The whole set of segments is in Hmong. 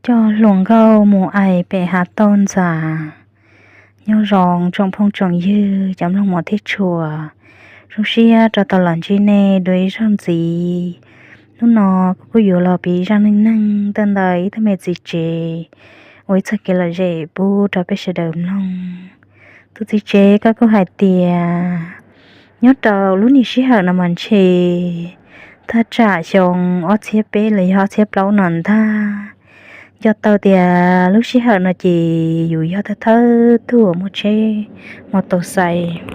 Coj hluas nkauj mus aim pem hav tauj ntxas. Nyob zoo tsoom phooj tsoom ywg cov mloog mos thiab tshua, zoo siab rau tau los ntsib nej dua ib zaug ntxiv. Hnub no kuv kuj yuav los piav zaj neej neeg tawm ntawm ib tug me txiv tsev uas ib txoj kev lom zem pub rau peb sawv daws mloog. Tus txiv tsev ko kuj hais tias nyob rau lub niag sij hawm no mas ntshe thaj tsam xyoo ob txhiab peb los yog ob txhiab plaub no ntag. Nco tau tias lub sij hawm no ces yus yog thawj thawj tug uas muaj tsheb mos taus xais.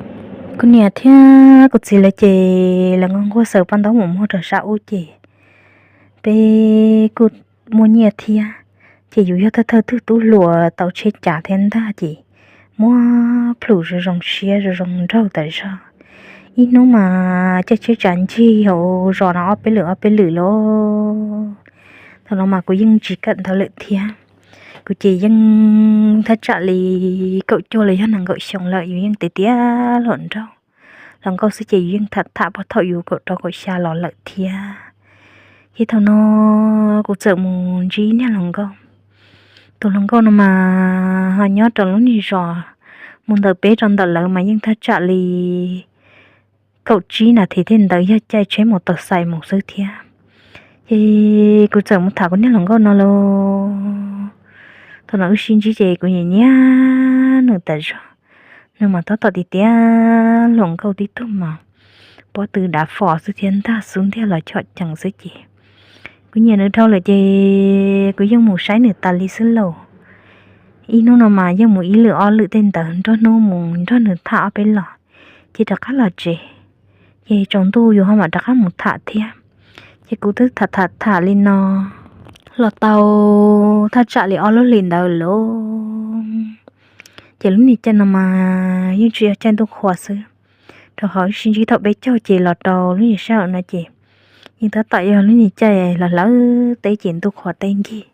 Kuv niam thiab kuv txiv lawv ces lawv nquag nquag xaws paj ntaub mus muag rau sab ub ces peb kuj muaj nyiaj thiab, ces yus yog thawj thawj tug tub hluas tau tsheb cav thiab ntag ces muab plhum zoo zoo siab zoo zoo nraug tas zog. Ib hnub mas caij tsheb tsav ncig hauv zos no ob peb lwm ob peb lwm lauj. Thaum no mas kuv yeej tsis kawm ntawv lawm thiab. Kuv ces yeej thaj tsam li kaum cuaj los yog nees nkaum xyoo lawm, yus yeej tiav tiav hluas nraug. Hluas nkauj xwb ces yus yeej tham tham puag thaum yus kaum rau kaum xya los lawm thiab. Ces thaum no kuv txawm mus ntsib niag hluas nkauj. Tus hluas nkauj no mas ho nyob rau lub niag zos mus ntawm peb rau ntawm lawv mas yeej thaj tsam li kaum tsib nas this tej ntawd yog caij tsheb mos taus xais mus xwb thiab. Ces kuv txawm mus tham kuv niag hluas nkauj no lauj. Thaum no wb sib ntsib ces kuv nyiam nyiam nws tas zog. Nws mas tab tom tiav tiav hluas nkauj tib tug mas pob tw dav fo xwb thiab ntag, xub ntiag los chom cees xwb ces kuv nyiam nws dhau lawm ces kuv yeej mus saib nws tas li xwb lauj. Ib hnub no mas yeej mus ib lwm ob lwm tej ntawd, nruab hnub mus nrog nws tham ob peb los, ces rov qab los tsev. Ces tsaus ntuj yus ho mam rov qab mus tham thiab. Ces kuv twb tham tham tham li no los tau thaj tsam li ob lub hlis ntawd lauj. Ces lub niag caij no mas yeej tsis yog caij ntuj qhua xwb, rau qhov sib ntsib thaum peb caug ces los rau lub niag sij hawm no ces yeej tab tom yog lub niag caij los hlawv teb ces ntuj qhua teb nkig.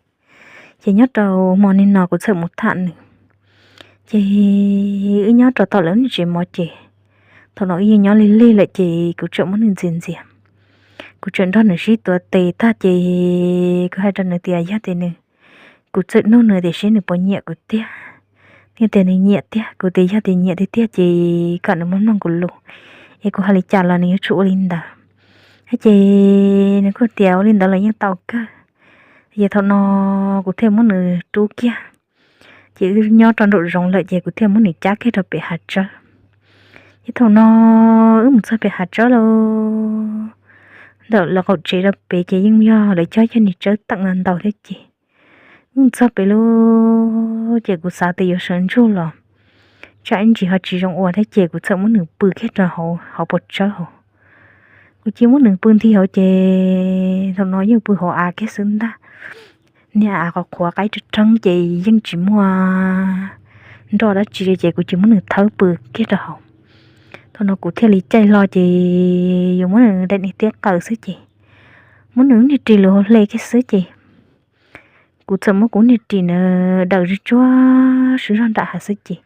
Ces nyob rau hmo nim no kuv txawm mus tham nws, ces wb nyob rau tom lawv niag tsev mov ces thaum no wb yeej nyob lig lig lawm ces kuv txawm muab nws ntxias ntxias. Kuv txawm nrog nws sib tuav tes tag ces kuv hais rau nws tias yog tias nws, kuv txawm nug nws tias seb nws puas nyiam kuv tiag. Nws tias nws nyiam tiag, kuv tias yog tias nyiam tiag tiag ces kom nws muab mloog kuv lus, es kuv hais li cas los nws yuav tsum ua li ntawd. Ces nws kuj tias ua li ntawd los yeej tau kawg. Ces thaum no kuv thiaj muab nws rub kiag, ces wb nyob rau nraum zoov lawm ces kuv thiaj muab nws cab kiag rau pem hav tsawb. Ces thaum no wb mus txog pem hav tsawb lauj, ntawm lawv qaum tsev rau pem ces yeej yog lawv cog yog niag tsawb teem no ntau thiab ces wb mus txog pem lauj, ces kuv xav tias yuav sawv ntsug los tsam ib ntsis ho tsis zoo ua thiab ces kuv txawm muab nws pw kiag rau hauv hauv paus tsawb hauv. Kuv cia muab nws pw nti hauv ces thaum no yeej pw hauv av kiag xwb ntag. Niag av qhuav qhuav qaib rheeb rheeb ces yeej tsis muaj nroj dab tsi li ces kuv cia muab nws thawb pw kiag rau hauv. Thaum no kuv thiaj li caij hlo ces yuav muab nws daim niag tiab qaws xwb ces muab nws niag ris lus hauv hle kiag xwb ces kuv txawm muab kuv niag ris na daws tsuag tsuag sib zog nram hav xwb ces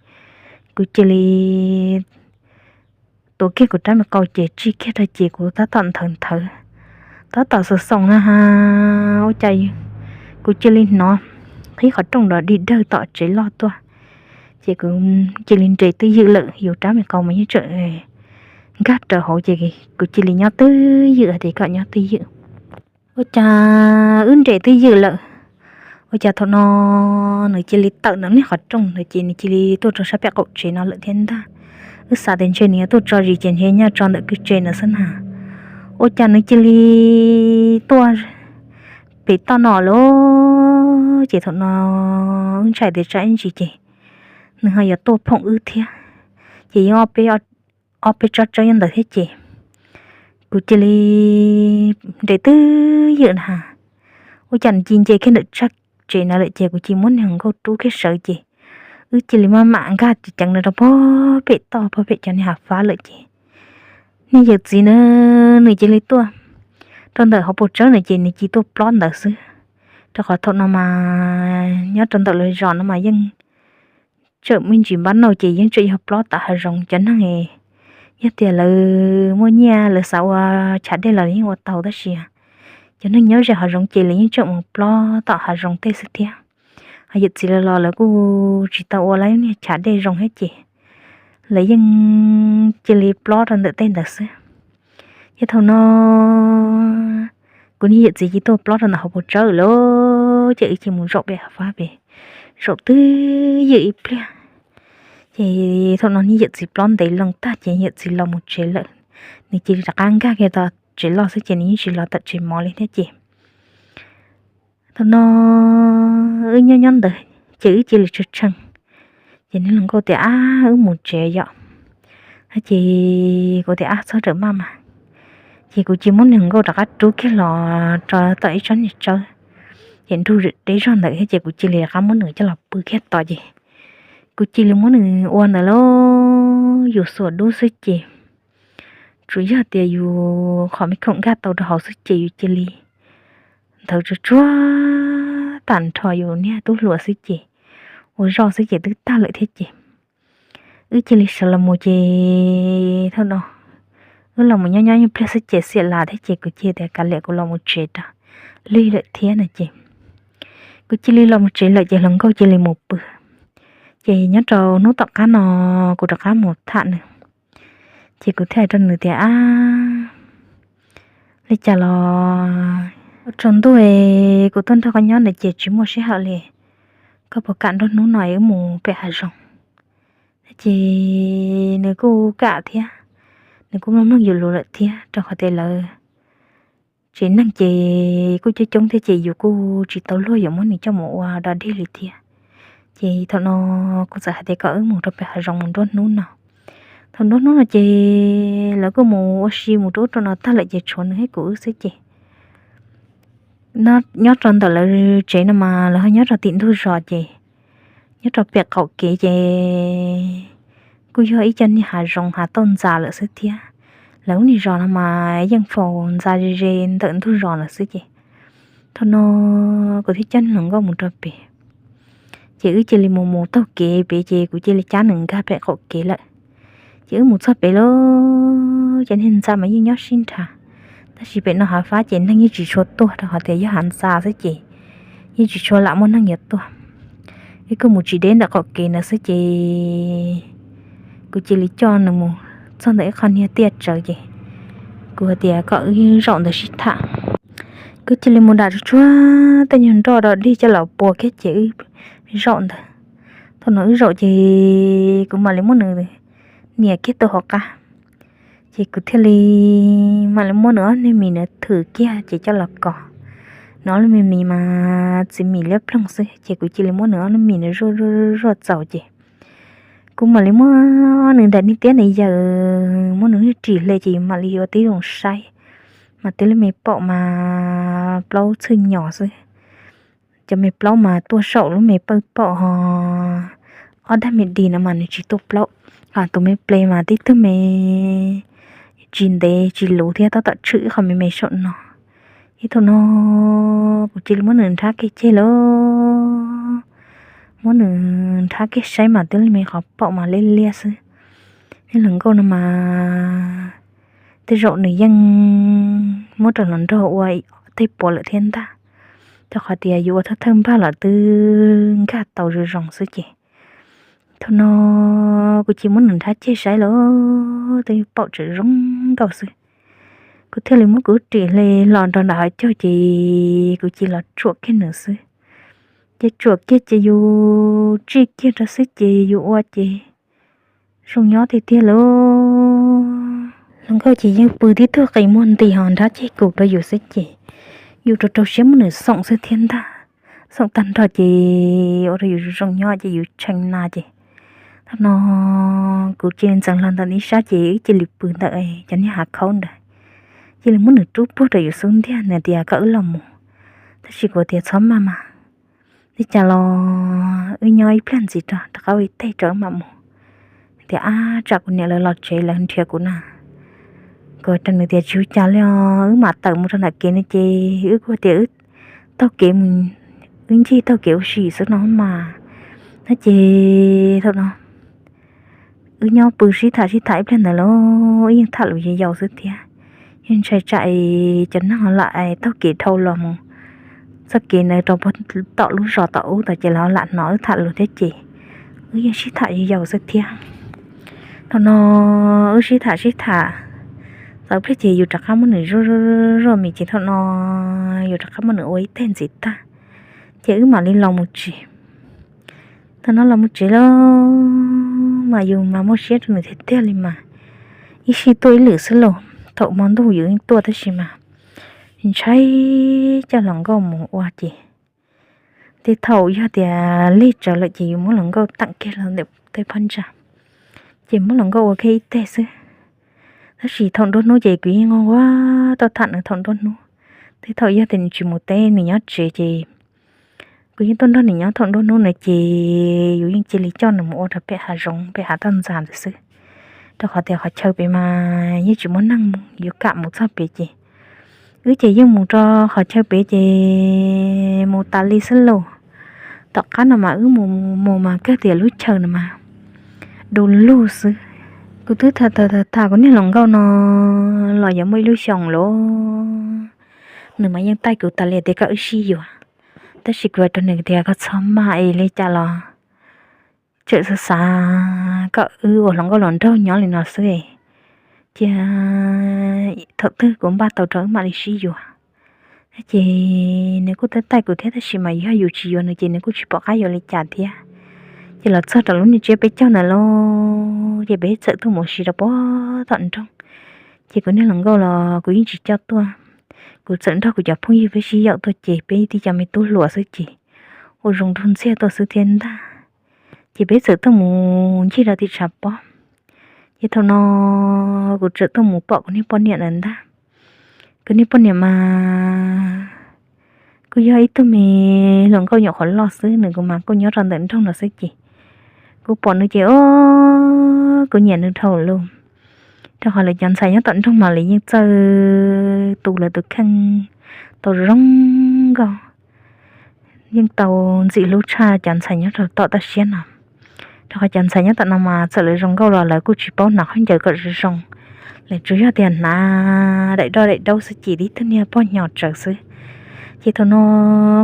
kuv cia li tuav kiag kuv rab me qau ces tsij kiag rau ces kuv tab tom nthawv nthawv, tab tom xav xoom na ha, ua cas kuv cia li hnov qhib qhov rooj nrov dig dawg tom tsev loj tuaj. Ces kuv cia li nres twj ywm lawm, yus rab me qau mas yeej tseem nkag raws hauv ces kuv cia li nyob twj ywm hais tias kom nyob twj ywm. Ua cas wb nres twj ywm lawm, ua cas thaum no nws cia li tawm ntawm niag qhov rooj ntawd ces nws cia li tuaj rau sab pem qaum tsev no lawm thiab ntag. Wb xav tias ntshe nws yuav tuaj tso zis ces ntshe nyob tso ntawm kwj tsev no xwb na. Ua cas nws cia li tuaj pem toj no lauj. Ces thaum no wb ntshai tias tsam ib ntsis ces nws ho yuav tuaj phoom wb thiab, ces yeej ob peb tsob tsawb nyob ntawd thiab ces kuv cia li nres twj ywm na. Ua cas nws cia li nce kiag ntawm tshaj tsev no lawm ces kuv cia li muab niag hluas nkauj rub kiag sawv ces wb cia li maj mam nkag ceev no rau puag pem toj puag pem cov niag hav fab lawm ces niag yawm txiv na, nws cia li tuaj rau ntawm hauv paus tsawb no ces nws cia li tuaj plob ntawd xwb. Rau qhov thaum no mas nyob rau ntawm lawv zos no mas yeej tseem me ntsis npab nauj ces yeej tseem yog plob tom hav zoov. Cov neeg yog tias lawv muaj nyiaj lawv xav ua chav dej los yeej ua tau tab sis cov neeg nyob ze hav zoov ces lawv yeej tseem mus plob tom hav zoov tej xwb thiab. yawm txiv lawv los lawv kuj tsis tau ua lawv niag chav dej zoo thiab ces lawv yeej cia li plob rau ntawm tej ntawd xwb. Ces thaum no kuv niag yawm txiv cia li tuaj plob rau ntawm hauv paus tsawb lawm ces wb cia li mus zaum pem hav fab pem, zaum twb ywm ib pliag. Ces thaum no niag yawm txiv plob ntev loo tag ces yawm txiv los mus tsev lawm, nws cia li rov qab nkag kiag tom tsev loj xwb ces nws yeej tsis los tom tsev mov li thiab ces thaum no wb nyob nyob ntawd ces wb cia li tshee tshee. Ces niag hluas nkauj tias, Ab, wb mus tsev yom. Ces kuv tias, Ab, txhob rawm maj mas. Ces kuv cia li muab niag hluas nkauj rov qab rub kiag los rau tom ib tsob niag tsawb, ces nrug deb zog ntawd thiab ces kuv cia li rov qab muab nws coj los pw kiag tod ces kuv cia li muab nws ua ntawd lauj, yus xuas dub xwb ces tsuas yog tias yus qhov me khoom nkag tau rau hauv xwb ces yus cia li nthawv tsuag tsuag tag nrho yus niag tub hluas xwb ces ua zoj xwb ces twb tag lawm thiab ces wb cia li sawv los mus ces thaum no wb los mus nyob nyob ib pliag xwb ces xiam las thiab ces kuv cia li tias, Kav liam, kuv los mus tsev rau, lig lawm thiab no ces kuv cia li los mus tsev lawm ces hluas nkauj cia li mus pw. Ces nyob rau hnub tom qab no kuv rov qab mus tham nws, ces kuv thiaj hais rau nws tias, Ab, li cas los ua tsaus ntuj, kuv tuaj nrog koj nyob ntawm ces tsis muaj sij hawm li, koj puas kam nruab hnub no wb mus pem hav zoov? Ces nws kuj kam thiab, nws kuj mloog mloog yus lus lawm thiab rau qhov tias lawv tsev neeg ces kuj coob coob thiab ces yus kuj tsis tau luag yuav muab nws coj mus ua dog dig li thiab. Ces thaum no kuv txawm hais tias kom wb mus rau pem hav zoov mus nruab hnub no. Thaum nruab hnub no ces lawv kuj mus ua si mus rau ub rau no tag lawm ces tshuav nws thiab kuv wb xwb ces nyob rau ntawm lawv tsev no mas lawv ho nyob rau tim ntug zos ces nyob rau pem qaum kev ces kuj yog ib co niag hav zoov hav tauj ntxa lawm xwb thiab. Lawv lub niag zos no mas yeej faus ntxa ze ze ntawm ntug zos lawm xwb ces thaum no kuv thiaj coj niag hluas nkauj mus rau pem. Ces wb cia li mus mus taug kev pem ces kuv cia li cab nws nkag pem qaum kev lawm. Ces wb mus txog pem lawm ces niag ntxa mas yeej nyob sib nrhav, tab sis pem no hav fab ces neeg yeej tsis tshua tuaj rau qhov tias yog hav ntxa xwb ces yeej tsis tshua lam muaj neeg yuav tuaj. Wb kuj mus tsis deb ntawm qaum kev ntawd xwb ces kuv cia li coj nws mus txog ntawm ib qho niag tiaj tsawv ces kuv hais tias kom wb zaum ntawd sib tham. Kuv cia li mus dam tsuag tsuag tej nyuag nroj dog dig coj los pua kiag ces wb zaum ntawd. Thaum no wb zaum ces kuv mam li muab nws nias kiag tau hauv qab, ces kuv thiaj li mam li muab nws ob niag mis nws thwm kiag ces coj los kos. Nws ob lub me mis mas txiv mis liab ploog xwb ces kuv cia li muab nws ob lub mis nws zuaj zuaj zuaj txaus ces kuv mam li muab nws daim niag tiab nws yawm, muab nws niag ris hle ces mam li yuav tib zoo saib, mas twb lub me paum mas plaub txhwj nyos xwb. Cov me plaub mas tuaj saum lub me pawj paum ho ob dag me di no mas nws tsis tuaj plaub. Tus me ple mas tib tug me tsis ntev tsis luv thiab tab tom tshwm ib qho me me saum no. Ib thaum no kuv cia li muab nws nrhab kiag ceg lawm, muab nws nrhab kiag saib mas twb lub me qhov paum mas liab liab xwb. Niag hluas nkauj no mas tej zaum nws yeej muab rau hluas nraug ua tej puav lawm thiab ntag, rau qhov tias yus ua thawj thawj npag los twb nkag tau zoo zoo xwb ces thaum no kuv cia li muab nws nrhab ceg saib lawm, twb paum tseem zoo nkauj xwb. Kuv thiaj li muab kuv ris hle los nrog nram hav caug ces kuv cia li los tsuam kiag nws xwb. Ces tsuam kiag ces yus tsij kiag rau xwb ces yus ua ces zoo nyob tiag tiag lauj. Hluas nkauj ces yeej pw tib tug qis muag nti ho nrhab ceg kuv rau yus xwb ces yus rau rau siab muab nws xoom xwb thiab ntag. Xoom tag nrho ces ua rau yus zoo nyob ces yus tshee na ces thaum no kuv cia li ntxeev hlo ntawm ib sab ces wb cia li pw ntawm cov niag hav khaub ntawd. Cia li muab nws rub puag rau yus xub ntiag, nws tias kom wb los mus, tab sis kuv tias txhob maj mas, li cas los wb nyob ib pliag ntxiv rov qab ua ib teg rau wb mam mus. Tias ab tsam kuv niam lawv los tsev lawv nrhiav kuv na. Kuv hais rau nws tias tsis ua cas li os, wb mam tawm mus rau nram kev no ces wb kuj tias wb taug kev mus, wb ncig taug kev ua si xwb no mas. No ces thaum no wb nyob pw sib tham sib tham ib pliag ntawd los wb yeej tham lus yau yau xwb thiab, yeej ntshai tsam cov neeg lam taug kev dhau los mus txoj kev ntawd rau puag tom lub zos tom ub tod ces los lam hnov wb tham lus thiab ces wb yeej sib tham yau xwb thiab. Thaum no wb sib tham sib tham tau pliag ces yus rov qab muab nws zuaj zuaj zuaj mis ces thaum no yus rov qab muab nws ua ib teg ntxiv tag ces wb mam li los mus tsev. Thaum no los mus tsev lawm mas yus mas muaj siab rau nws tiag tiag li mas ib sij tuaj ib lwm xwb los thaum hmo ntuj yus yeej tuaj tab sis mas ntshai coj hluas nkauj mus ua ces tej thaum yog tias lig tsawv lawm ces yus muab hluas nkauj teem kiag los ntawm tej phab ntsa ces muab hluas nkauj ua kiag ib teg xwb. Tab sis thaum nruab hnub ces kuv yeej nquag tau tham nws thaum nruab hnub. Tej thaum yog tias nws tsis mus teb nws nyob tsev ces kuv yeej tuaj nrog nws nyob thaum nruab hnub na ces yus yeej cia li coj nws mus ua rau pem hav zoov pem hav toj ntxas ntawd xwb. Rau qhov tias qhov chaw pem mas yeej tsis muaj neeg mus, yuav kam mus txog pem ces wb ces yeej mus rau qhov chaw pem ces mus tas li xwb lauj. Tom qab no mas wb mus mus mas kawg tias lub chaw no mas du lug xwb. Kuv twb tham tham kuv niag hluas nkauj no los yuav muaj ib lub xyoos lawm, nws mas yeej taij kuv tas li tias kom wb sib yuav. Tab sis kuv hais rau nws tias koj txhob maj es li cas los tseem xav xav kom wb ua hluas nkauj hluas nraug nyob li no xwb, cia thaum twg kuv npaj tau rau wb mam li sib yuav. Ces nws kuj taij taij kuv thiab tab sis mas yog yus tsis yuav nws ces nws kuj tsis pom qab yuav li cas thiab. Ces los txog rau lub niag tsiab peb caug ntawd lauj ces peb txawm tuaj mus si rau puag tom nroog. Ces kuv niag hluas nkauj los kuv yeej tsis coj tuaj, kuv txawm nrog kuv cov phooj ywg peb sib yaum tuaj ces peb tib co me tub hluas xwb ces ua zoo nrug ntxiag tuaj xwb thiab ntag. Ces peb txawm tuaj mus ncig rau tim tshav pob. Ces thaum no kuv txawm tuaj mus pom kuv niag poj niam ntawd ntag. Kuv niag poj niam mas kuj yog ib tug me hluas nkauj nyuam qhuav loj xwb, nws kuj mas kuj nyob rau ntawm nroog no xwb ces kuv pom nws ces o, kuv nyiam nws dhau lawm. Rau qhov lawv cov ntxhais nyob tom nroog mas lawv yeej txawj tu lawv tus kheej tau zoo nkauj, yeej tau ntxim hlub tshaj cov ntxhais nyob rau tom toj siab no. Rau qhov cov ntxhais nyob tom no mas txawm lawv zoo nkauj los lawv kuj tsis paub hnav khaub ncaws kom zoo zoo, lawv tsuas yog tias hnav daim doj daim daub xwb ces tib tug niag poj nyo tsawv xwb. Ces thaum no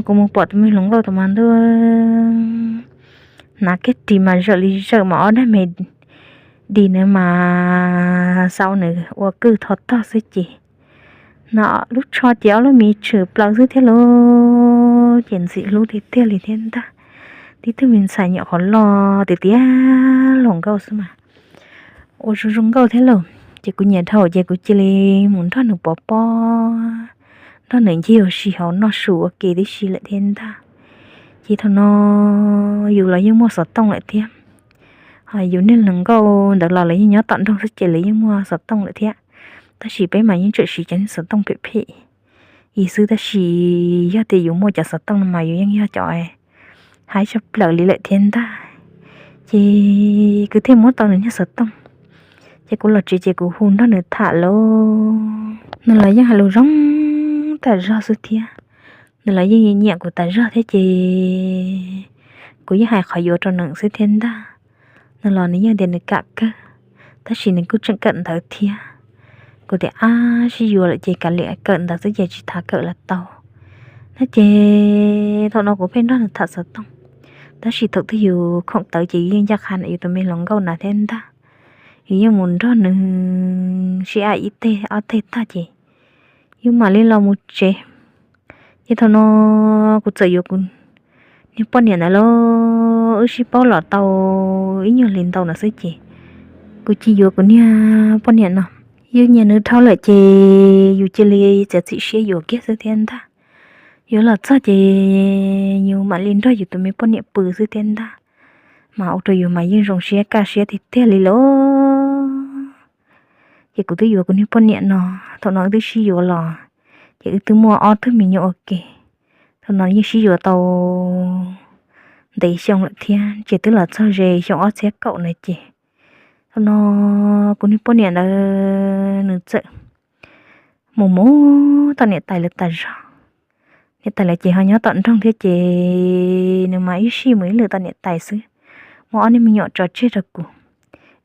kuv mus pom tus me hluas nkauj tus mas ntuj, hnav kiag ris mas zawm li zawm mas ob daim me dis nws mas xau nws ua kwj tho tog xwb ces no lub tsho ces ob lub me tshwm plaws xwb thiab lauj. Ces ntxim hlub tiag tiag li thiab ntag. Tib tug me ntxhais nyuam qhuav loj tiag tiag hluas nkauj xwb mas ua zoo zoo nkauj thiab lauj. Ces kuv nyiam dhau ces kuv cia li mus nrog nws pov pob, nrog nws ncig ua si hauv noj su ua ke tib si lawm thiab ntag. Ces thaum no yus los yeej muaj xov tooj lawm thiab. Yus niag hluas nkauj ntawd los lawv yeej nyob tom nroog xwb ces lawv yeej muaj xov tooj lawm thiab. Tab sis peb mas yeej tseem siv cov niag xov tooj phem phem ib xwb, tab sis yog tias yus muaj cov xov tooj no mas yus yeej yog cov haib tshaj plaws li lawm thiab ntag. Ces kuv thiaj muab tau nws niag xov tooj. Ces kuv los tsev ces kuv hu nrog nws tham lauj, nws los yeej hais lus zoo tas zog xwb thiab. Nws los yeej nyiam kuv tas zog thiab ces kuv yeej hais qhov yuav rau nws xwb thiab ntag. Nws los nws yeej tias nws kam kawg, tab sis nws kuj tseem kawm ntawv thiab. Kuv tias ab, sib yuav lawm ces kav liam, kawm ntawv xwb ces tsis tham kawm los tau. No ces thaum no kuv pheej nrog nws tham xov tooj, tab sis thaum twg yus khoom tawv ces yus yeej ncaj qha yus tus me hluas nkauj na thiab ntag. Yus yeej mus nrog nws sib ab ib teg ob teg tag ces yus mam li los mus tsev. Ces thaum no kuv txawm yuav kuv niag poj niam ntawd lauj, wb sib paub los tau ib nyuag hli ntau no xwb ces kuv cia yuav kuv niag poj niam no. Yus nyiam nws dhau lawm ces yus cia li txiav txim siab yuav kiag xwb thiab ntag. Yuav los txog ces yus mam li nrog yus tus me poj niam pw xwb thiab ntag, mas ua rau yus mas yeej zoo siab kaj siab tiag tiag li lauj. Ces kuv twb yuav kuv niag poj niam no, thaum no wb twb sib yuav los, ces wb twb muaj ob tug me nyuam ua ke. Thaum no yeej sib yuav tau ntev xyoo lawm thiab, ces twb los txog ze xyoo ob txhiab kaum na ces thaum no kuv niag poj niam ntawd nws txawm mus mus tom niam tais lawv tas zog. Niam tais lawv ces ho nyob tom nroog thiab ces nws mas ib sij mus ib lwm tom niam tais xwb. Muaj ob niag me nyuam tso tseg rau kuv,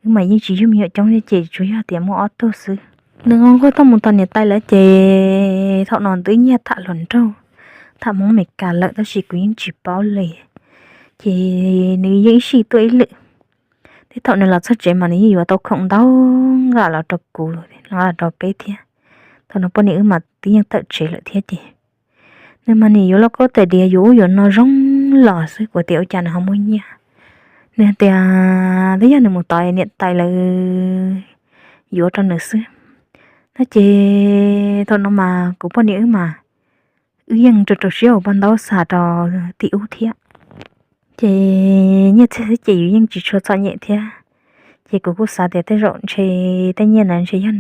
wb mas yeej tsis yug me nyuam coob thiab ces tsuas yog tias muaj ob tug xwb. Nws nquag nquag tuaj mus tom niam tais lawv ces thaum no twb nyiag tham hluas nraug, tham Hmoob Amelikas lawm tab sis kuv yeej tsis paub li. Ces nws yeej ib sij tuaj ib lwm, thiab thaum nws los txog tsev mas nws yeej yuav tau khoom ntau nqa los rau kuv, los rau peb thiab. Thaum no poj niam wb mas twb yeej tawm tsev lawm thiab ces nws mas nim yuav lauj kaub tais diav yuav ub yuav no zoo los xwb, kuv tias ua cas nws ho muaj nyiaj. Nws tias twb yog nws mus tod niam tais lawv yuav rau nws xwb. No ces thaum no mas kuv poj niam wb mas wb yeej rau rau siab ua paj ntaub xa rau tim ub thiab. Ces nyiaj txiag xwb ces yus yeej tsis tshua txom nyem thiab. Ces kuv kuj xav tias tej zaum ntshe tej nyiaj ntawd ntshe yog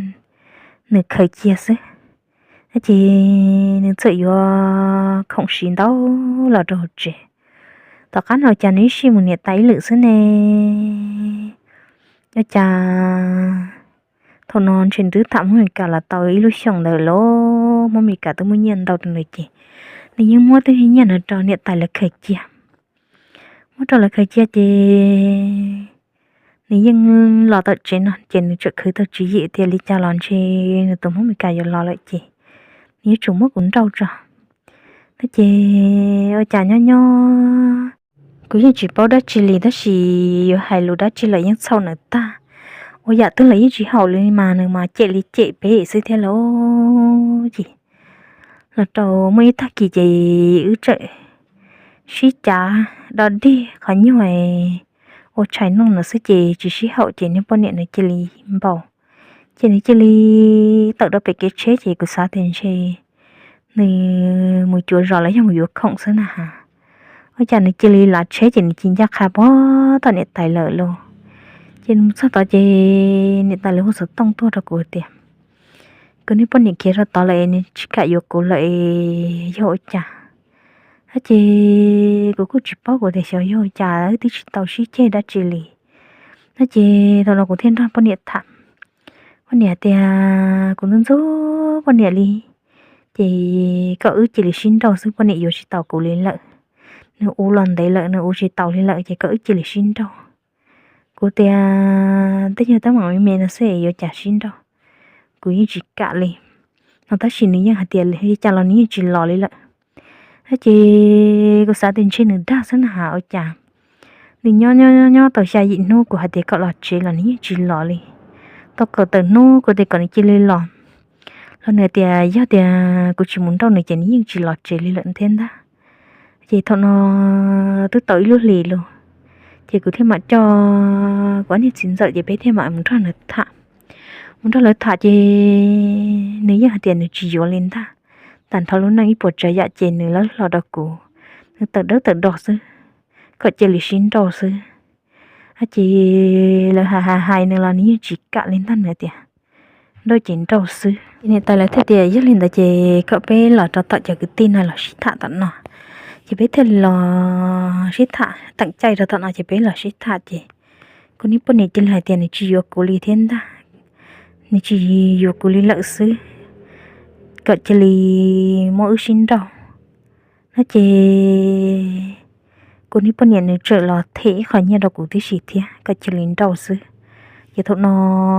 nws khaws cia xwb. Ces nws txawm yuav khoom siv ntau los rau hauv tsev. Tom qab no cas nws ib sij mus niam tais ib lwm xwb ne. Ua cas thaum no ntshe nws twb tham Hmoob Amelikas los tau ib lub xyoos ntawd los Hmoob Amelikas twb muaj nyiaj ntau rau nws ces nws yeej muab tej nyiaj no rau niam tais lawv khaws cia. Muab rau lawv khaws cia ces nws yeej los tom tsev no ces nws tseem khwv tau tswv yim tias li cas los ntshe nws tus Hmoob Amelikas yuav los lawm ces nws yuav tsum muab kuv nrauj tso. No ces ua cas nyob nyob kuv yeej tsis paub dab tsi li tab sis yuav hais lus dab tsi los yeej txhaum nws tag. Ua yam twg los yeej tsis haum li mas nws mas cem li cem peb xwb thiab lauj. Ces los rau muaj ib tag kis ces wb txawm sib cav do dig qhov nyuag ua tshais noj no xwb ces tsis sib haum ces niag poj niam nws cia li npau. Ces nws cia li tawm rau pem kev tsheb ces kuv xav tias ntshe nws mus cuav zos los yog mus yuav khoom xwb na has. Ua cas nws cia li lav tsheb ces nws cia li ncaj qha pog tom niam tais lawv lauj. Ces nws mus txog tod ces niam tais lawv hu xov tooj tuaj rau kuv tias kuv niag poj niam khiav rau tod lawm es nws tsis kam yuav kuv lawm es yog ua cas. No ces kuv kuj tsis paub, kuv tias xyov yog ua cas wb twb tsis tau sib ceg dab tsi li. No ces thaum no kuv thiaj nrog poj niam tham. Poj niam tias kuv ntxub ntxub poj niam li, ces kom wb cia li sib nrauj xwb, poj niam yuav tsis taus kuv li lawm. Nws ua los ntev lawm, nws ua tsis taus li lawm ces kom wb cia li sib nrauj. Kuv tias tej nyuag teeb meem me me no xwb yuav cas sib nrauj, kuv yeej tsis kam li. No tab sis nws yeej hais tias li cas los nws yeej tsis los li lawm. No ces kuv xav tias ntshe nws dag xwb na has ua cas. Nws nyob nyob nyob tau xya yim hnub kuv hais tias kom los tsev los nws yeej tsis los li. Tau kaum tawm hnub kuv tias kom nws cia li los, los nws tias yog tias kuv tsis mus nrauj nws ces nws yeej tsis los tsev li lawm thiab ntag. Ces thaum no twb tau ib lub hlis lawm, ces kuv thiaj mam coj kuv ob niag txiv ntxawm ces peb thiaj mam mus nrog nws tham. Mus nrog lawv tham ces nws yeej hais tias nws tsis yuav li ntag. Tag nrho lub neej ib puas tsav yam ces nws lawv hlo rau kuv, nws tawm dawb tawm do xwb, kom cia li sib nrauj xwb. No ces lawv hais hais hais nws los nws yeej tsis kam li ntag, nws tias nrauj ces nrauj xwb. Ces niam tais lawv thiaj tias yog li ntawd ces kom peb los rau tom cov kwv tij no los sib tham tom no. Ces peb thiaj los sib tham teem caij rau tom no ces peb los sib tham ces kuv niag poj niam cia li hais tias nws tsis yuav kuv li thiab ntag, nws tsis yuav kuv li lawm xwb, kom cia li muab wb sib nrauj. No ces kuv niag poj niam nws txawm los them ib qho nyiaj rau kuv tib si thiab kom cia li nrauj xwb. Ces thaum no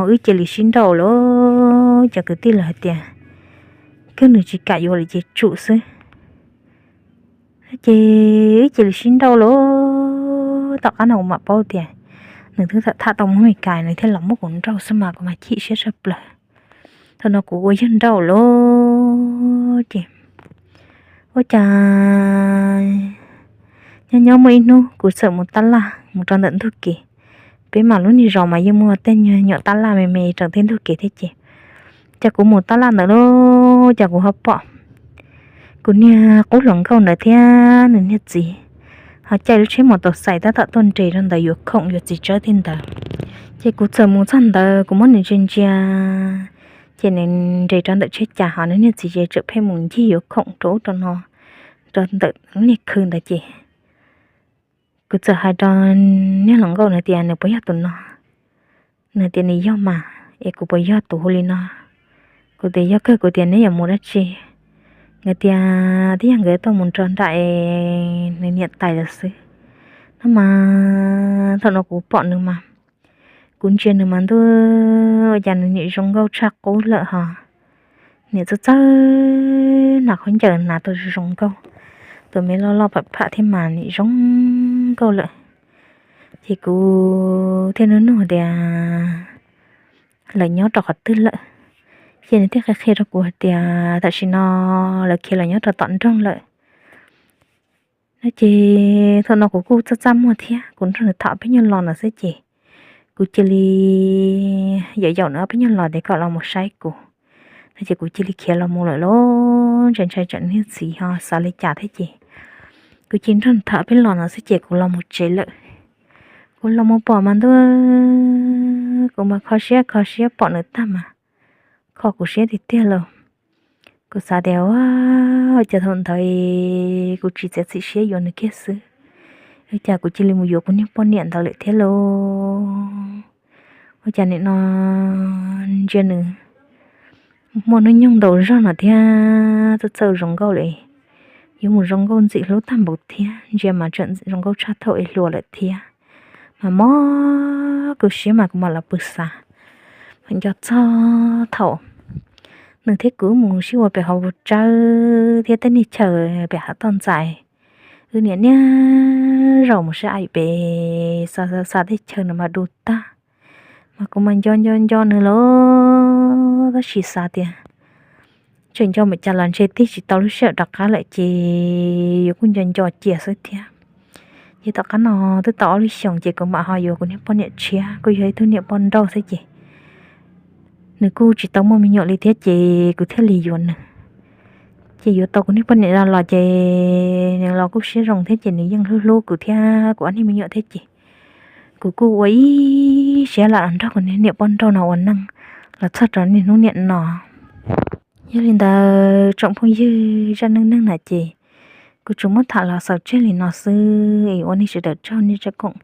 wb cia li sib nrauj lawm, cov kwv tij los hais tias kawg nws tsis kam yuav lawm ces tsum xwb. Ces wb cia li sib nrauj lawm, tom qab no kuv mam paub tias nws twb tham tau Hmoob Mes Kas nws thiaj los muab kuv nrauj xwb mas kuv mas chim siab tshaj plaws. Thaum no kuv ua yawg nrauj lawm ces ua cas nyob nyob muaj ib hnub kuv txawm mus tab laj mus rau ntawm ntug kev. Peb mas lub niag zos mas yeej muaj tej nyuag nyuam tab laj me me rau tej ntug kev thiab ces cas kuv mus tab laj ntawd lawm cas kuv ho pom kuv niag qub hluas nkauj ntawd thiab nws niag txiv ho caij lub tsheb mos taus xais tab tom tuaj nres rau ntawd yuav khoom yuav txiv tsawb tej ntawd. Ces kuv txawm mus txog ntawd kuv muab nws ntsia ntsia, ces nws nres rau ntawm tsheb cas ho nws niag txiv ces tseem pheej mus ncig yuav khoom rau ub rau no rau ntawm niag khw ntawd ces kuv txawm hais rau niag hluas nkauj nws tias nws puas yog tus no. Nws tias nws yog mas, es kuv puas yog tus hu li no? Kuv tias yog kawg, kuv tias neb yuav mus dab tsi? Nkawd tias twb yog nkawd tuaj mus nrog nraim nws niam tais lawm xwb. No mas thaum no kuv pom nws mas kuv ntsia nws mas ntuj, cas nws nim zoo nkauj tshaj qub lawm ho. Nim txawj txawj hnav khaub ncaws hnav tau zoo nkauj, tus me loj loj pham pham thiab mas nim zoo nkauj lawm. Ces kuv thiaj nug nug tias lawv nyob rau qhov twg lawm. Ces nws thiaj qhia qhia rau kuv hais tias tam sim no lawv khiav los nyob rau tom nroog lawm. No ces thaum no kuv kuj txaj txaj muag thiab, kuv nrog nws tham peb nyuag lo no xwb ces kuv cia li yaum yaum nws ob peb nyuag lo tias kom los mus saib kuv. No ces kuv cia li khiav los mus lawm lauj. Ntshai ntshai tsam niag txiv ho xav li cas thiab ces kuv cia li nrog nws tham peb lo no xwb ces kuv los mus tsev lawm. Kuv los mus pom mas ntuj, kuv mas kho siab kho siab pom nws tag mas kho kuv siab tiag tiag lauj. Kuv xav tias ua cas thaum ntawd kuv tsis txiav txim siab yuav nws kiag xwb, ua cas kuv cia li mus yuav kuv niag poj niam ntawd lawm thiab lauj. Ua cas nim no ntsia nws muaj hnub nyoog ntau zog no thiab txawj txawj zoo nkauj li, yuav mus zoo nkauj ntxim hlub tag npaum thiab, ntsia mas tseem zoo nkauj tshaj thaum es hluas lawm thiab. Mas mob kuv siab mas kuv mam los pw xav, mam nco txog thaum nws thiab kuv wb mus sib ua pem hauv tsawb thiab tej niag chaw pem hav toj ntxas, wb niam niaj zaus mus saib aim pem xav xav xav tej chaw no mas du tag. Mas kuv mas nco nco nco nws lauj, tab sis xav tias tseem nco mus cas los ntshe tig tsis tau lub sij hawm rov qab lawm ces yuav kuj nco nco cia xwb thiab. Ces tom qab no twb tau ob lub xyoos ces kuv mam ho yuav kuv niag poj niam tshiab, kuj yog ib tug niam poj nrauj xwb ces nws kuj tsis tau muaj me nyuam li thiab ces kuv thiaj li yuav nws. Ces yuav tau kuv niag poj niam no los ces nws los kuj siab zoo thiab ces nws yeej hlub hlub kuv thiab kuv ob niag me nyuam thiab ces kuv kuj ua ib siab lam los nrog kuv niam poj nrauj no ua neej los txog rau niaj hnub niam no. Yog li ntawd tsoom phooj ywg, zaj neej neeg na ces kuv tsuas muab tham los xaus tseg li no xwb es ua nej sawv daws tsaug nej zaj koom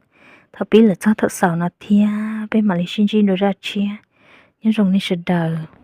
thaum pib los txog thaum xaus no thiab peb mam li sib ntsib dua zaj tshiab. Nyob zoo nej sawv daws.